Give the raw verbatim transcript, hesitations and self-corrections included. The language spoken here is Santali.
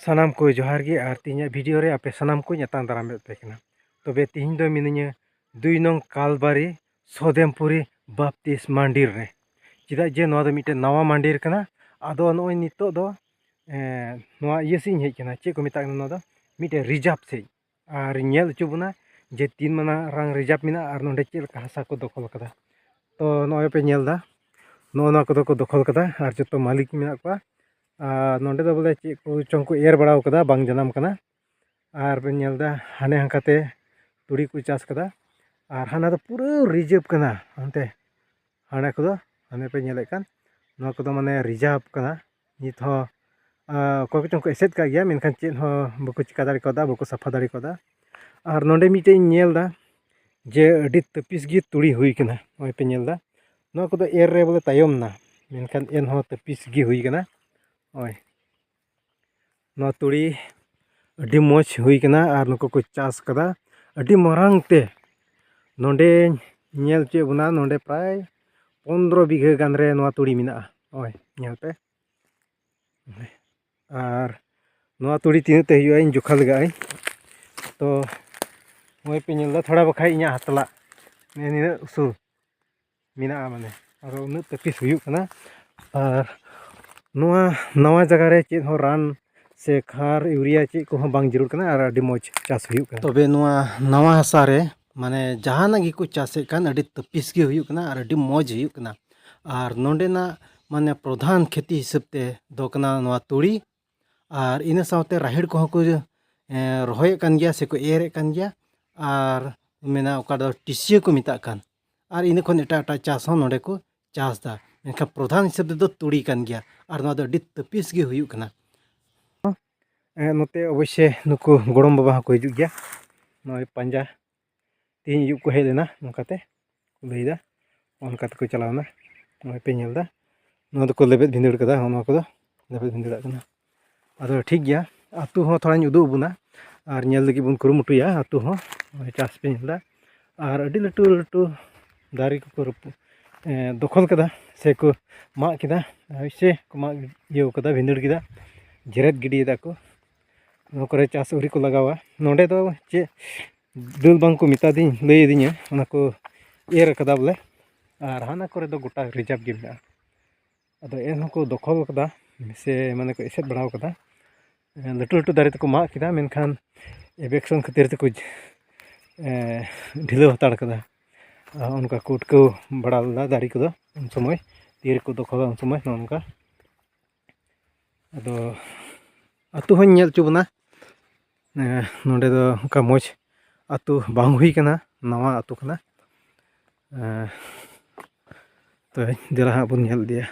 ᱥᱟᱱᱟᱢ ᱠᱚ ᱡᱚᱦᱟᱨ ᱜᱮ, ᱟᱨ ᱛᱮᱦᱮᱧᱟᱜ video ᱨᱮ ᱟᱯᱮ ᱥᱟᱱᱟᱢ ᱠᱚᱧ ᱟᱛᱟᱝ ᱫᱟᱨᱟᱢᱮᱫ ᱯᱮ ᱠᱟᱱᱟ᱾ ᱛᱚᱵᱮ ᱛᱮᱦᱮᱧ ᱫᱚ ᱢᱤᱱᱟᱹᱧᱟ ᱫᱩᱭ ᱱᱚᱝ ᱠᱟᱞᱵᱟᱨᱤ ᱥᱚᱫᱮᱢᱯᱩᱨᱤ ᱵᱟᱯᱛᱤᱥ ᱢᱟᱱᱰᱤᱨ ᱨᱮ᱾ ᱪᱮᱫᱟᱜ ᱡᱮ ᱱᱚᱣᱟ ᱫᱚ ᱢᱤᱫᱴᱮᱱ ᱱᱟᱣᱟ ᱢᱟᱱᱰᱤᱨ ᱠᱟᱱᱟ᱾ ᱟᱫᱚ ᱱᱚᱜᱼᱚᱭ ᱱᱤᱛᱚᱜ ᱫᱚ, ᱮᱸ, ᱱᱚᱣᱟ ᱤᱭᱟᱹ ᱥᱮᱫ ᱤᱧ ᱦᱮᱡ ᱠᱟᱱᱟ, ᱪᱮᱫ ᱠᱚ ᱢᱮᱛᱟᱜ ᱠᱟᱱᱟ, ᱱᱚᱣᱟ ᱫᱚ ᱢᱤᱫᱴᱮᱱ reserve ᱥᱮᱫ, ᱟᱨ ᱧᱮᱞ ᱦᱚᱪᱚ ᱵᱚᱱᱟ ᱡᱮ ᱛᱤᱱ ᱢᱟᱨᱟᱝ reserve ᱢᱮᱱᱟᱜᱼᱟ ᱟᱨ ᱱᱚᱰᱮ ᱪᱮᱫ ᱞᱮᱠᱟ ᱦᱟᱥᱟ ᱠᱚ ᱫᱚᱠᱷᱚᱞ ᱠᱟᱫᱟ᱾ ᱛᱚ ᱱᱚᱜᱼᱚᱭ ᱯᱮ ᱧᱮᱞ ᱮᱫᱟ, ᱱᱚᱜᱼᱚ ᱱᱚᱣᱟ ᱠᱚᱫᱚ ᱠᱚ ᱫᱚᱠᱷᱚᱞ ᱠᱟᱫᱟ ᱟᱨ ᱡᱚᱛᱚ ᱢᱟᱹᱞᱤᱠ ᱢᱮᱱᱟᱜ ᱠᱚᱣᱟ᱾ ᱟᱨ ᱱᱚᱰᱮ ᱫᱚ ᱵᱚᱞᱮ ᱪᱮᱫ ᱠᱚ ᱪᱚᱝ ᱠᱚ ᱮᱨ ᱵᱟᱲᱟᱣ ᱠᱟᱫᱟ, ᱵᱟᱝ ᱡᱟᱱᱟᱢ ᱠᱟᱱᱟ᱾ ᱟᱨ ᱵᱮᱱ ᱧᱮᱞ ᱮᱫᱟ ᱦᱟᱱᱮ ᱦᱟᱱᱠᱟᱛᱮ ᱛᱩᱲᱤ ᱠᱚ ᱪᱟᱥ ᱠᱟᱫᱟ, ᱟᱨ ᱦᱟᱱᱟ ᱫᱚ ᱯᱩᱨᱟᱹ reserve ᱠᱟᱱᱟ᱾ ᱦᱟᱱᱛᱮ ᱦᱟᱱᱟ ᱠᱚᱫᱚ ᱦᱟᱱᱮ ᱯᱮ ᱧᱮᱞᱮᱫ ᱠᱟᱱ, ᱱᱚᱣᱟ ᱠᱚᱫᱚ ᱢᱟᱱᱮ reserve ᱠᱟᱱᱟ᱾ ᱱᱤᱛ ᱦᱚᱸ, ᱟᱸ, ᱚᱠᱚᱭ ᱠᱚᱪᱚᱝ ᱠᱚ ᱮᱥᱮᱫ ᱠᱟᱜ ᱜᱮᱭᱟ, ᱢᱮᱱᱠᱷᱟᱱ ᱪᱮᱫ ᱦᱚᱸ ᱵᱟᱠᱚ ᱪᱤᱠᱟ ᱫᱟᱲᱮ ᱠᱟᱣᱫᱟ, ᱵᱟᱠᱚ ᱥᱟᱯᱷᱟ ᱫᱟᱲᱮ ᱠᱟᱣᱫᱟ᱾ ᱟᱨ ᱱᱚᱰᱮ ᱢᱤᱫᱴᱮᱡ ᱤᱧ ᱧᱮᱞ ᱮᱫᱟ ᱡᱮ ᱟᱹᱰᱤ ᱛᱟᱹᱯᱤᱥ ᱜᱮ ᱛᱩᱲᱤ ᱦᱩᱭ ᱠᱟᱱᱟ᱾ ᱱᱚᱜᱼᱚᱭ ᱯᱮ ᱧᱮᱞ ᱮᱫᱟ, ᱱᱚᱣᱟ ᱠᱚᱫᱚ ᱮᱨ ᱨᱮ ᱵᱚᱞᱮ ᱛᱟᱭᱚᱢ ᱱᱟ, ᱢᱮᱱᱠᱷᱟᱱ ᱮᱱᱦᱚᱸ ᱛᱟᱹᱯᱤᱥ ᱜᱮ ᱦᱩᱭ ᱠᱟᱱᱟ᱾ ᱱᱚᱜᱼᱚᱭ ᱱᱚᱣᱟ ᱛᱩᱲᱤ ᱟᱹᱰᱤ ᱢᱚᱡᱽ ᱦᱩᱭ ᱠᱟᱱᱟ ᱟᱨ ᱱᱩᱠᱩ ᱠᱚ ᱪᱟᱥ ᱠᱟᱫᱟ ᱟᱹᱰᱤ ᱢᱟᱨᱟᱝ ᱛᱮ᱾ ᱱᱚᱰᱮᱧ ᱧᱮᱞ ᱦᱚᱪᱚᱭᱮᱫ ᱵᱚᱱᱟ, ᱱᱚᱰᱮ ᱯᱨᱟᱭ ᱯᱚᱱᱫᱽᱨᱚ ᱵᱤᱜᱷᱟᱹ ᱜᱟᱱ ᱨᱮ ᱱᱚᱣᱟ ᱛᱩᱲᱤ ᱢᱮᱱᱟᱜᱼᱟ᱾ ᱱᱚᱜᱼᱚᱭ ᱧᱮᱞ ᱯᱮ, ᱟᱨ ᱱᱚᱣᱟ ᱛᱩᱲᱤ ᱛᱤᱱᱟᱹᱜ ᱛᱮ ᱦᱩᱭᱩᱜᱼᱟ, ᱤᱧ ᱡᱚᱠᱷᱟ ᱞᱮᱜᱟᱜ ᱟᱹᱧ᱾ ᱛᱚ ᱱᱚᱜᱼᱚᱭ ᱯᱮ ᱧᱮᱞ ᱮᱫᱟ, ᱛᱷᱚᱲᱟ ᱵᱟᱠᱷᱟᱡ ᱤᱧᱟᱹᱜ ᱦᱟᱛᱞᱟᱜ ᱱᱮᱜᱼᱮ ᱱᱤᱱᱟᱹᱜ ᱩᱥᱩᱞ ᱢᱮᱱᱟᱜᱼᱟ, ᱢᱟᱱᱮ ᱟᱫᱚ ᱩᱱᱟᱹᱜ ᱛᱟᱹᱯᱤᱥ ᱦᱩᱭᱩᱜ ᱠᱟᱱᱟ᱾ ᱟᱨ ᱱᱚᱣᱟ ᱱᱟᱣᱟ ᱡᱟᱭᱜᱟ ᱨᱮ ᱪᱮᱫ ᱦᱚᱸ ᱨᱟᱱ ᱥᱮ ᱠᱷᱟᱨ, ᱤᱭᱩᱨᱤᱭᱟ ᱪᱮᱫ ᱠᱚᱦᱚᱸ ᱵᱟᱝ ᱡᱟᱹᱨᱩᱲ ᱠᱟᱱᱟ ᱟᱨ ᱟᱹᱰᱤ ᱢᱚᱡᱽ ᱪᱟᱥ ᱦᱩᱭᱩᱜ ᱠᱟᱱᱟ᱾ ᱛᱚᱵᱮ ᱱᱚᱣᱟ ᱱᱟᱣᱟ ᱦᱟᱥᱟ ᱨᱮ ᱢᱟᱱᱮ ᱡᱟᱦᱟᱱᱟᱜ ᱜᱮᱠᱚ ᱪᱟᱥᱮᱫ ᱠᱟᱱ ᱟᱹᱰᱤ ᱛᱟᱹᱯᱤᱥ ᱜᱮ ᱦᱩᱭᱩᱜ ᱠᱟᱱᱟ ᱟᱨ ᱟᱹᱰᱤ ᱢᱚᱡᱽ ᱦᱩᱭᱩᱜ ᱠᱟᱱᱟ᱾ ᱟᱨ ᱱᱚᱰᱮᱱᱟᱜ ᱢᱟᱱᱮ ᱯᱨᱚᱫᱷᱟᱱ ᱠᱷᱮᱛᱤ ᱦᱤᱥᱟᱹᱵ ᱛᱮ ᱫᱚ ᱠᱟᱱᱟ ᱱᱚᱣᱟ ᱛᱩᱲᱤ, ᱟᱨ ᱤᱱᱟᱹ ᱥᱟᱶᱛᱮ ᱨᱟᱦᱮᱲ ᱠᱚᱦᱚᱸ ᱠᱚ, ᱮᱸ, ᱨᱚᱦᱚᱭᱮᱫ ᱠᱟᱱ ᱜᱮᱭᱟ ᱥᱮᱠᱚ ᱮᱨᱮᱫ ᱠᱟᱱ ᱜᱮᱭᱟ᱾ ᱟᱨ ᱢᱮᱱᱟᱜᱼᱟ ᱚᱠᱟ ᱫᱚ ᱴᱤᱥᱤᱭᱟᱹ ᱠᱚ ᱢᱮᱛᱟᱜ ᱠᱟᱱ, ᱟᱨ ᱤᱱᱟᱹ ᱠᱷᱚᱱ ᱮᱴᱟᱜ ᱮᱴᱟᱜ ᱪᱟᱥ ᱦᱚᱸ ᱱᱚᱰᱮ ᱠᱚ ᱪᱟᱥ ᱮᱫᱟ᱾ ᱢᱮᱱᱠᱷᱟᱱ ᱯᱨᱚᱫᱷᱟᱱ ᱦᱤᱥᱟᱹᱵ ᱛᱮᱫᱚ ᱛᱩᱲᱤ ᱠᱟᱱ ᱜᱮᱭᱟ, ᱟᱨ ᱱᱚᱣᱟ ᱫᱚ ᱟᱹᱰᱤ ᱛᱟᱹᱯᱤᱥ ᱜᱮ ᱦᱩᱭᱩᱜ ᱠᱟᱱᱟ᱾ ᱮᱸ, ᱱᱚᱛᱮ ᱚᱵᱚᱥᱥᱚ ᱱᱩᱠᱩ ᱜᱚᱲᱚᱢ ᱵᱟᱵᱟ ᱦᱚᱸᱠᱚ ᱦᱤᱡᱩᱜ ᱜᱮᱭᱟ, ᱱᱚᱜᱼᱚᱭ ᱯᱟᱸᱡᱟ᱾ ᱛᱮᱦᱮᱧ ᱟᱹᱭᱩᱵ ᱠᱚ ᱦᱮᱡ ᱞᱮᱱᱟ, ᱱᱚᱝᱠᱟᱛᱮ ᱠᱚ ᱞᱟᱹᱭᱫᱟ, ᱚᱱᱠᱟ ᱛᱮᱠᱚ ᱪᱟᱞᱟᱣᱱᱟ᱾ ᱱᱚᱜᱼᱚᱭ ᱯᱮ ᱧᱮᱞ ᱮᱫᱟ, ᱱᱚᱣᱟ ᱫᱚᱠᱚ ᱞᱮᱵᱮᱫ ᱵᱷᱤᱸᱫᱟᱹᱲ ᱠᱟᱫᱟ, ᱱᱚᱣᱟ ᱠᱚᱫᱚ ᱞᱮᱵᱮᱫ ᱵᱷᱤᱸᱫᱟᱹᱲᱟᱜ ᱠᱟᱱᱟ᱾ ᱟᱫᱚ ᱴᱷᱤᱠ ᱜᱮᱭᱟ, ᱟᱹᱛᱩ ᱦᱚᱸ ᱛᱷᱚᱲᱟᱧ ᱩᱫᱩᱜ ᱟᱵᱚᱱᱟ ᱟᱨ ᱧᱮᱞ ᱞᱟᱹᱜᱤᱫ ᱵᱚᱱ ᱠᱩᱨᱩᱢᱩᱴᱩᱭᱟ᱾ ᱟᱹᱛᱩ ᱦᱚᱸ ᱱᱚᱜᱼᱚᱭ ᱪᱟᱥ ᱯᱮ ᱧᱮᱞ ᱮᱫᱟ, ᱟᱨ ᱟᱹᱰᱤ ᱞᱟᱹᱴᱩ ᱞᱟᱹᱴᱩ ᱫᱟᱨᱮ ᱠᱚᱠᱚ ᱨᱟᱹᱯᱩᱫ, ᱮᱸ, ᱫᱚᱠᱷᱚᱞ ᱠᱟᱫᱟ ᱥᱮ ᱠᱚ ᱢᱟᱜ ᱠᱮᱫᱟ, ᱦᱳᱭ ᱥᱮ ᱠᱚ ᱢᱟᱜ ᱤᱭᱟᱹ ᱠᱟᱫᱟ, ᱵᱷᱤᱸᱫᱟᱹᱲ ᱠᱮᱫᱟ, ᱡᱮᱨᱮᱫ ᱜᱤᱰᱤᱭᱮᱫᱟ ᱠᱚ᱾ ᱱᱚᱣᱟ ᱠᱚᱨᱮ ᱪᱟᱥ ᱟᱹᱣᱨᱤ ᱠᱚ ᱞᱟᱜᱟᱣᱟ᱾ ᱱᱚᱰᱮ ᱫᱚ ᱪᱮᱫ ᱫᱟᱹᱞ ᱵᱟᱝ ᱠᱚ ᱢᱮᱛᱟ ᱫᱤᱧ, ᱞᱟᱹᱭ ᱟᱹᱫᱤᱧᱟ, ᱚᱱᱟ ᱠᱚ ᱮᱨ ᱠᱟᱫᱟ ᱵᱚᱞᱮ᱾ ᱟᱨ ᱦᱟᱱᱟ ᱠᱚᱨᱮ ᱫᱚ ᱜᱚᱴᱟ ᱨᱤᱡᱟᱨᱵᱷ ᱜᱮ ᱢᱮᱱᱟᱜᱼᱟ᱾ ᱟᱫᱚ ᱮᱱᱦᱚᱸ ᱠᱚ ᱫᱚᱠᱷᱚᱞ ᱠᱟᱫᱟ, ᱥᱮ ᱢᱟᱱᱮ ᱠᱚ ᱮᱥᱮᱫ ᱵᱟᱲᱟᱣ ᱠᱟᱫᱟ᱾ ᱞᱟᱹᱴᱩ ᱞᱟᱹᱴᱩ ᱫᱟᱨᱮ ᱛᱮᱠᱚ ᱢᱟᱜ ᱠᱮᱫᱟ, ᱢᱮᱱᱠᱷᱟᱱ ᱮᱵᱷᱮᱠᱥᱚᱱ ᱠᱷᱟᱹᱛᱤᱨ ᱛᱮᱠᱚ, ᱮ, ᱰᱷᱤᱞᱟᱹᱣ ᱦᱟᱛᱟᱲ ᱠᱟᱫᱟ᱾ ᱟᱨ ᱚᱱᱠᱟ ᱠᱚ ᱩᱴᱠᱟᱹᱣ ᱵᱟᱲᱟ ᱞᱮᱫᱟ ᱫᱟᱨᱮ ᱠᱚᱫᱚ ᱩᱱ ᱥᱚᱢᱚᱭ, ᱛᱤ ᱨᱮᱠᱚ ᱫᱚᱠᱷᱚᱞᱟ ᱩᱱ ᱥᱚᱢᱚᱭ ᱱᱚᱜᱼᱚ ᱱᱚᱝᱠᱟ᱾ ᱟᱫᱚ ᱟᱹᱛᱩ ᱦᱚᱸᱧ ᱧᱮᱞ ᱦᱚᱪᱚ ᱵᱚᱱᱟ᱾ ᱮ, ᱱᱚᱰᱮ ᱫᱚ ᱚᱱᱠᱟ ᱢᱚᱡᱽ ᱟᱹᱛᱩ ᱵᱟᱝ ᱦᱩᱭ ᱠᱟᱱᱟ, ᱱᱟᱣᱟ ᱟᱹᱛᱩ ᱠᱟᱱᱟ᱾ ᱮ, ᱛᱚ ᱫᱮᱞᱟ ᱦᱟᱸᱜ ᱵᱚᱱ ᱧᱮᱞ ᱤᱫᱤᱭᱟ᱾